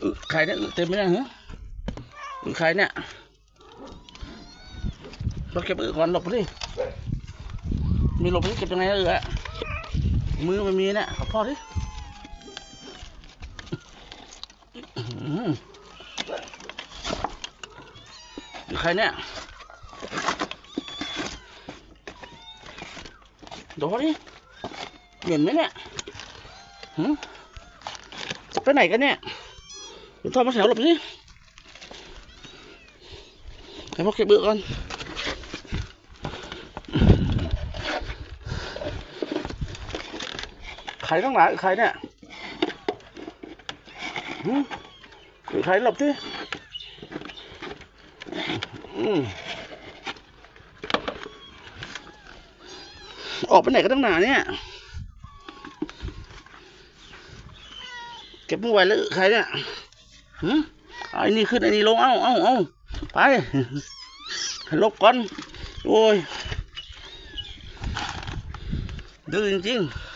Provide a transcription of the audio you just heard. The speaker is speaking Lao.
ອຶ ໄຂ່ເນຍ ອຶ ເຕັມໄປແລ້ວ ຫື ອຶ ໄຂ່ເນຍ. ເຮົາເກັບອຶກ່ອນ ຫຼົບໄປຕິ ມີຫຼົບໄປຕິ ເກັບຍັງໄງອະ ມືມັນມີເນຍ ຂໍພໍ້ຕິ ອື ໄຂ່ເນຍ ໂດນນີ້ ເຫັນໄໝເນຍ ຫື ຈະໄປໄຫນກັນເນຍ ເປັນທ່ອມາແຖວຫຼົບນີ້ ໃຫ້ພວກເກັບເບືອກ່ອນ ໄຂ່ທັງຫຼາຍ ໄຂ່ເນຍ ຫື ໄຂ່ຫຼົບຕິ ອືມ ອອກໄປໄຫນກັນນັກໜາເນຍ ເກັບບໍ່ໄຫວແລ້ວ ໄຂ່ເນຍ ຫື ເອົາໄອ້ນີ້ຂຶ້ນ ໄອ້ນີ້ລົງ ເອົາ ເອົາ ເອົາ ໄປ ຫຼົບກ່ອນ ໂອ້ຍ ດື້ຈິງໆ.